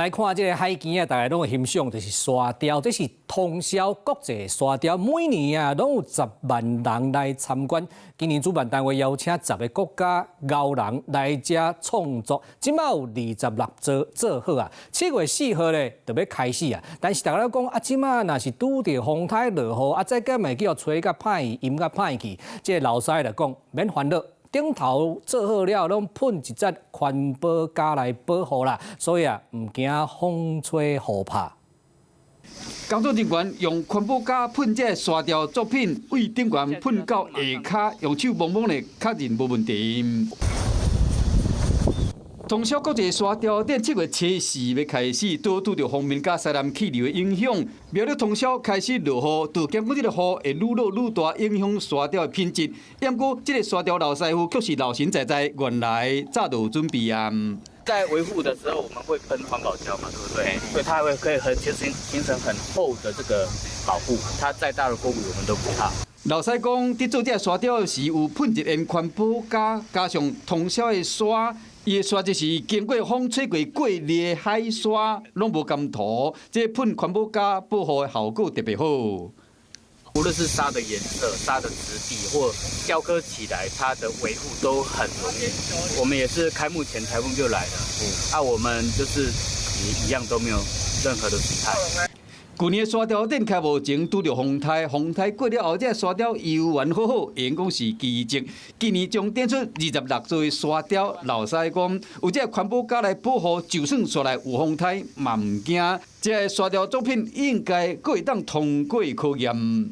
來看這个海墘啊，大家攏會欣賞，就是沙雕，這是通霄國際沙雕，每年啊攏有10萬人來參觀。今年主辦單位邀請十个國家高人來遮創作，這馬有26座做好啊。7月4號咧就欲開始啊。但是大家攏講啊，這馬若是拄著風颱落雨啊，再閣會叫吹甲歹去，淹甲歹去。這个老師就講免煩惱。頂頭做好了，攏噴一層環保膠來保護啦，所以啊，毋驚風吹雨拍。工作人員用環保膠噴這个沙雕作品，對頂懸噴到下跤，用手摸摸咧，確認無問題。通霄國際沙雕展7月初四欲開始，拄拄著鋒面佮西南氣流的影響，苗栗通霄開始落雨，就驚講這个雨會愈落愈大，影響沙雕的品質。毋過，這个沙雕老師傅卻是老神在在，原來早就有準備啊。在維護的時候，我們會噴環保膠嘛，對不對？所以它會可以很形成很厚的這個保護，它再大的風雨我們都不怕。老師講，佇做這个沙雕時，有噴一層環保膠，加上通霄的沙。伊的沙就是經過風吹過過濾的海沙，攏無含塗。這噴環保膠保護的效果特別好。無論是沙的顏色、沙的質地或雕刻起來，它的維護都很容易。我們也是開幕前颱風就來了，啊，我們就是一樣都沒有任何的損害。舊年沙雕展開幕前拄著風颱，風颱過了後，這个沙雕猶原好好，會用講是奇蹟。今年將展出26座的沙雕，老師講有這个環保膠來保護，就算煞來有風颱嘛毋驚。這个沙雕作品應該閣會當通過考驗。